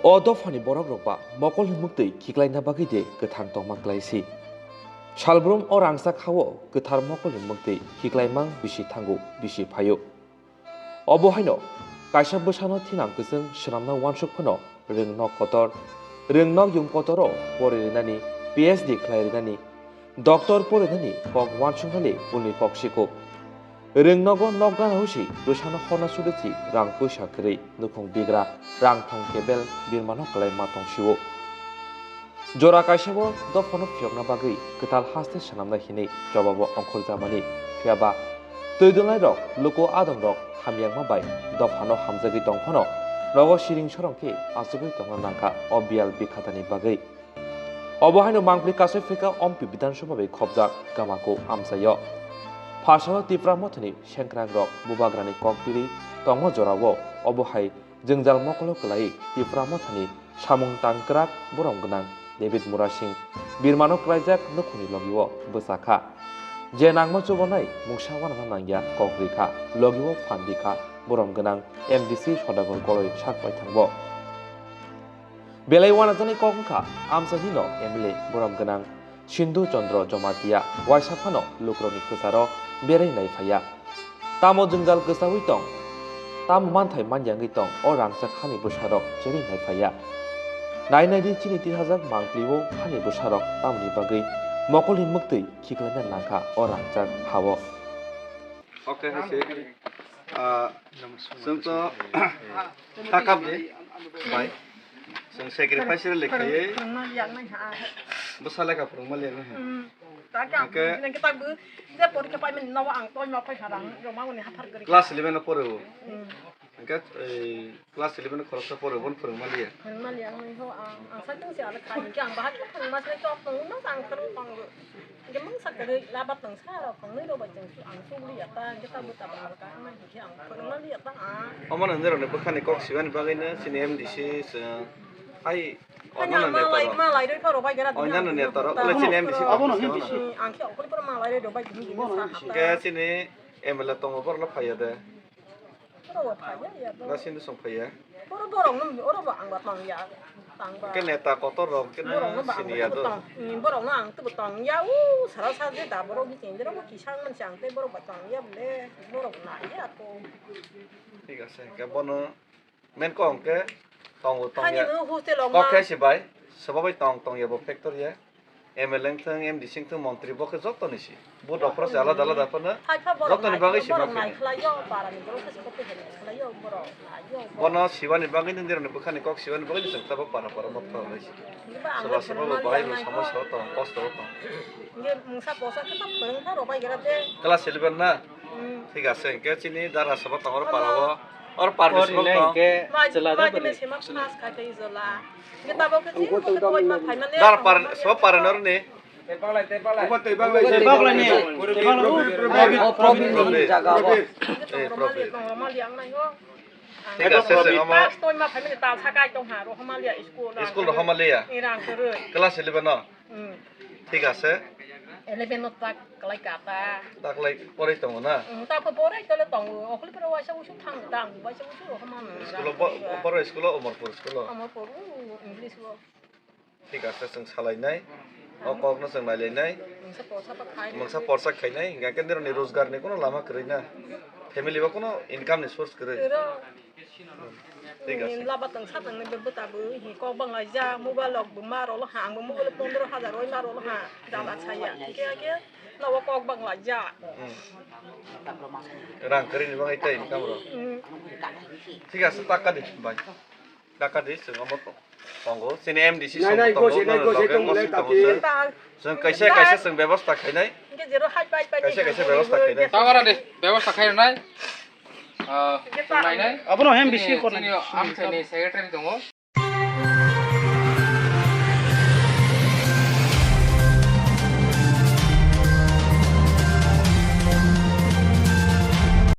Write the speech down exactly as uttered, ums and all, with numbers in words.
O dophani borokrok ba mokolni muktwi khiklaina bagwi de kwthang tongma klai si. Salbrum o rangchak hao kwthar mokolni muktwi khiklaimang bisi thango, bisi phaio. Obo haino kaisa bwsano thinang kwchwng swnamna uansuk phano rwng nok kotor, rwng nok yung kotoro pori rinani, P H D khlai rinani, doctor pori rinani kok uansuknani ulni kok siko. Rwng nogo nok gana husi bwsano horna suduchi rang puisa kwrwi nukhung bigra rang thong kebel birmano kwlai ma tong sio. Jora kaisa bo dophano phiyokna bagwi kwtal haste swnamnai hinwi jobabo ongkhorjamani. Phiyaba twi dwlnairok luku adongrok hamyangma bai dophano hamjagwi tong phano nogo siring sorong khe achugwi tongna nangkha o biyal bikhatani bagwi. Obo haino mangpli kasui phika Ompi Bidhan Sabha bai khopjak Gamako amchaio. Pharsao Tipra Mothani sengkrangrok bubagrani kok piri tongma jorao obo hai jwngjal mokolo kwlai Tipra Mothani samung tangkrak borom gwnang David Murasing birmano klaijak nukhungni logio bwsa kha. Je nangma chubanai mungsa uanama nangya kok rikha, logio phan rikha borom gwnang M D C Sodagar Goloi sak paithangbo. Belai uanajaknai kok wngkha amchaini no M L A borom gwnang Sindhu Chandra Jamatia, waisa phano lukurokni kwcharo berwi nai phaiya. Tamo jwngjal kwchaui tong, tamo manthai manyangwi tong, o rangchak hani bwsarok cherwi nai phaiya. Nai nai di chini twi hajak mangpli o hani bwsarok tamoni bagwi mokolni muktwi khiklaina nangkha o rangchak hao. Okay, hai se. Ah, chwng to takab de, bai. Chwng sacrifice le khaiye. Bwsa lekha phwrwngma le. Hwnkhe class eleven o poro. Hwnkhe, eh, class eleven o khoroksa pore, bono phwrwngma liya. Phwrwngma liya wngwi ho, ang, ang sakhe se aro khai, hwnkhe ang bahai khe phwrwngma se chok tongo, no ang phwrwng tongo. Hwnkhe mungsa kwrwi labat tong sa rok tongnai rok bai chwng ang chugliya ta, hwnkhe tabuk tabuk ang ka, hwnkhe ang phwrwngma liya ta ang. Omo nang nirok ni bwkhani kok siwani bagwi no chini M D C chwng hai, oinano neta rok, oinano neta rok, ole chini M D C kok siwano. Ang khe okoli pura malai rok bai gini gini sa ha ta. Hwnkhe chini M L A tongo, borok no phaiya de. Oro bo phaiya ya, na sini song phaiya. Oro borok no, oro bo ang ba tong ya, tang ba. Ke neta kotor rok ke borok no ba sini ya do. Tong, borok no ang tubu tong ya, u sara sa je da borok ni ching borok bo kisang man chang te borok ba tong ya bole, borok na ya ko. Thik ase, ke bono men ko ang ke tong tong ya. Kok khe si bai, sobo bai tong tong ya bo factory ya. M L A wngthung, M D C wngthung, montri bo khe joto ni si. Vote rok phano se alada alada phano joto ni bagwi si ma khe. Bono siwani bagwi nini rok ni bwkhani kok siwani bagwi chwng tabuk para para motha rok lai si. Soba soba bo bahai bo somosya o tong, kosto o tong. Class eleven na? Thik ase, hwnkhe chini dara soba tong oro para o. Or par ni simo tong. Dar par, so par nor ni. Thik ase, se omo. School ro Homalia. Class eleven no. Thik ase. Eleven no tak kalai kata. Taklai poroi tongo na? Hmm, tak poroi tole tongo. Okoli pura waisa usu thang dang, waisa usu rohman. School o bo, boro school o Omorpur school o. Omorpur, u, English o. Thik ase, chwng salainai. O kok no chwng nailainai. Mungsa porsa pa khai. Mungsa porsa khainai, hingkha khe nirok ni rojgar ni kono lama kwrwi na. Family bo kono income ni source kwrwi. Thik ase. Laba tong sa tong ni bwta bo hi kok bang lai ja, mobile rok bo ma rolo ha, ang bo mobile pondro hajar oi ma rolo ha, jala saya. Hingkhe hingkhe nogo kok bang lai ja. Hmm. Rang kwrwi ni bagwi tei income rok. Hmm. Thik ase, taka di bai. Taka di, chwng omo tongo. Chini M D C song tongo, loge ngosi tongo sir. Chwng kaisa kaisa chwng bebosta khainai. Kaisa kaisa bebosta khainai. Tawara de, bebosta khainai. Ah, chwng nainai. Abono hem bisi kornai. Chini amchaini secretary tongo.